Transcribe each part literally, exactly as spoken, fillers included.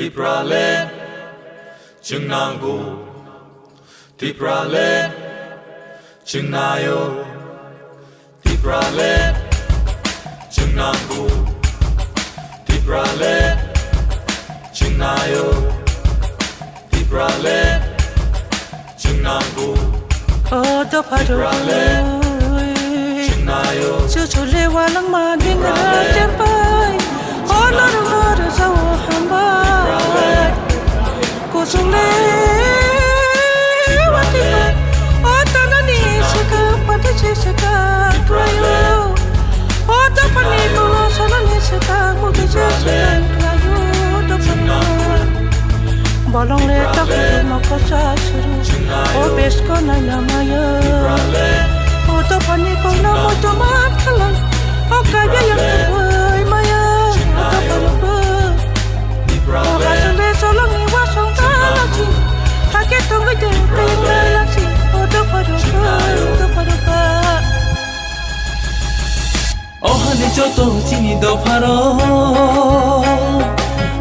Tipraland, chwng nango. Tipraland, chwng naio. Tipraland, chwng nango. Tipraland, chwng naio. Tipraland, chwng nango. O dopha rok, Tipraland, chwng naio. Chuchule walangma dingra cherpai. O norma rwjao hambai. Kuchungle watipai. O tanani saka pati se saka klaio. O dophani kono sonani saka mugi se saka klaio. Dophani. Bolong le tak moko sa suru. O besko na yamaya. O dophani kono mo tomat khalai. O kaya yang koi maya. O dophani ko. O hasung le solong ni wasong talachi. Hake tongoi de kaya talachi. O dophani ko. O dophani ko. O hani joto chini dopharo.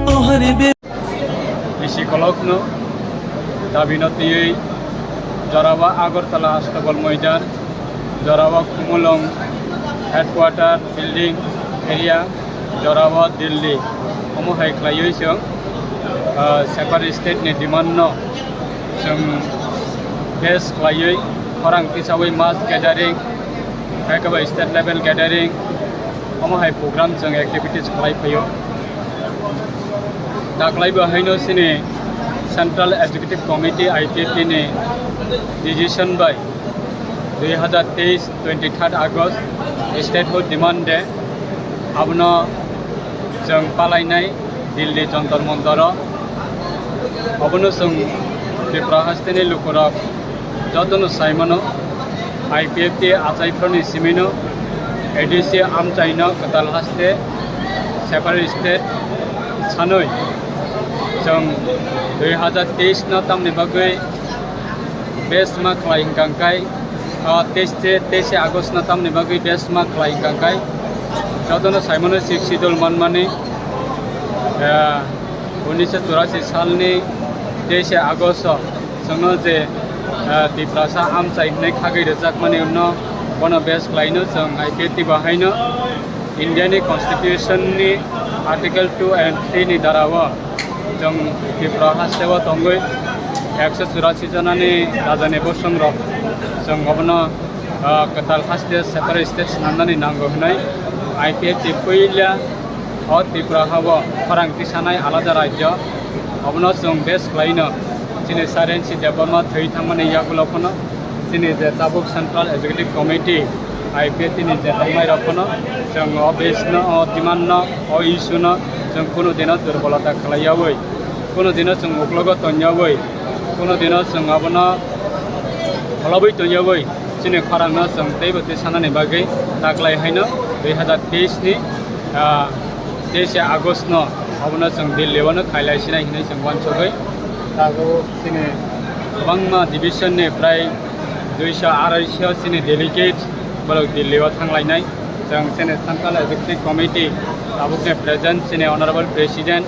O hani be Bisi kolokno dabino twiwi jorao Agartala Astabal Moidan, jorao Khumulwng Headquarter Building Area, jorao Delhi, omo hai khlaiwi chwng, ah, separate state ni demand no chwng base khlaiwi khorang tisawi mass gathering, hai khe ba state level gathering, omo hai program chwng activities khlai phaio. Taklai bo haino chini Central Executive Committee I P F T ni decision bai dui hazar teis twenty third August Statehood Demand Day abono chwng palainai Delhi Jantar Mantaro. Abono chwng Tripura hasteni lukurok jotono saimano, I P F T achaiphroni simino A D C amchaino kwtal haste separate state sanwi chwng dui hazar teis no tamni bagwi besma khlai hwnkha khe, o teis, teis August no tamni bagwi besma khlai hwnkha khe jotono saimano Sixth Schedule manmani, eh, unisho churasi salni teis August o chwngno je, eh, Tiprasa amchai hwnwi khagwi rwjakmani uno bono base khlaino chwng I P F T bo haino India ni Constitution ni Article two and three ni dara o chwng Tripura hasteo tongwi ekso churasi jonani rajani bosong rok chwng obono, ah, kwtal haste separate state swnamnani nango hwnwi I P F T puila o Tripura hao khorang tisanai alada rajyo. Obono chwng base khlaino chini Sir N C Debbarma thwi thangmani yagulo phano chini je tabuk Central Executive Committee I P F T ni je tongmai rok phano chwng o base no, o demand no, o issue no chwng kunu dino durbolota khlaiyawi, kunu dino chwng uklogo tonyawi, kunu dino chwng abono kholobwi tonyawi chini khorang no chwng teibo tei sanani bagwi taklai haino dui hazar teis ni, ah, teis August no obono chwng Delhi o no khailai sinai hinwi chwng uansugwi tago. Chini kwbangma division ni prai duiso araisho chini delegate borok Delhi o thanglainai. Chwng chini Central Executive Committee tabukni present chini Honorable President,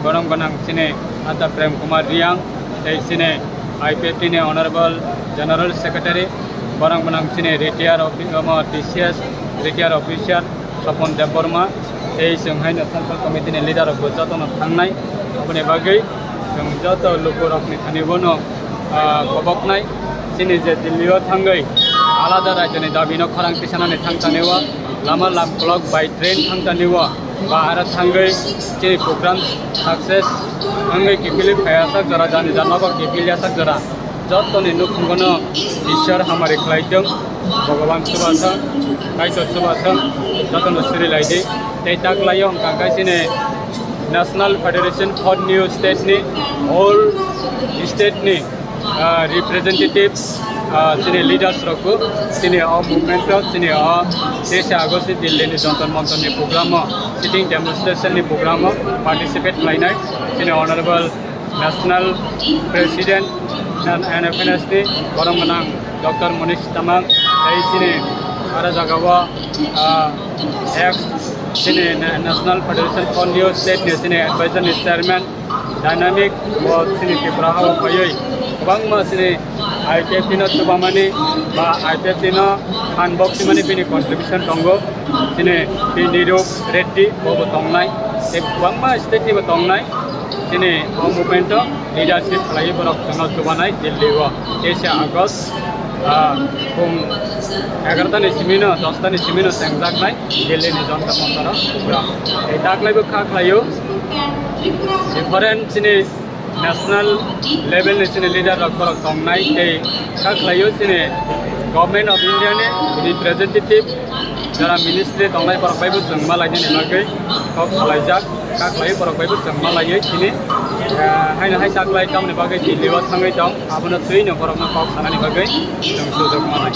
borok gwnang chini Ata Prem Kumar Reang, tei chini I P F T ni Honorable General Secretary, borok gwnang chini retired offi-, omo T C S retired officer, Sopon Debbarma, tei chwng haino Central Committee ni leader rok bo jotono thangnai. Aboni bagwi chwng joto lukurokni thani bono, ah, koboknai. Chini je Delhi o thangwi alada rajyoni dabi no khorang tisanani thang tanio, lama lamkolok bai train thang tanio, ba aro thangwi chini program success wngwi kiphilwi phaiya sak jora, jani jani nogo kiphilya sak jora. Jotoni nukhungo no Ishwar hamari khlai thung, Bhagavan chuba thung, Kaitor chuba thung, jotono siri lai di. Tei taklaio hwnkha khe chini National Federation for New State ni all state ni, ah, representative, ah, chini leaders rok bo chini o movement o, chini o teis August ni Delhi ni Jantar Mantar ni program o, sitting demonstration ni program o participate khlainai chini Honorable National President N F N S ni borok gwnang Doctor Monish Tamang, tei chini aro jagao, ah, ex chini Na-, National Federation for New State ni chini advisor ni chairman dynamic bo chini Tripura hao phaiwi kwbangma chini I P F T no chubamani ba I P F T no phan boksimani bini contribution tongo. Chini P Nirup Reddy bo bo tongnai, tei kwbangma state ni bo tongnai. Chini o movement o leadership khlaiwi borok chwngno chubanai Delhi o teisa August, ah, phung egarota ni simi no dosta ni simi no chengjaknai Delhi ni Jantar Mantar o program. Tei daklaibo kha khlaio different chini national level ni chini leader rok borok tongnai tei kha khlaio chini Government of India ni representative jara ministry tongnai borok bai bo chwng malainani bagwi kok salaijak, kha khlai borok bai bo chwng malaiwi chini, eh, haino hai taklai tamoni bagwi Delhi o thangwi tong, abono twi no borok no kok sanani bagwi chwng sujok manai.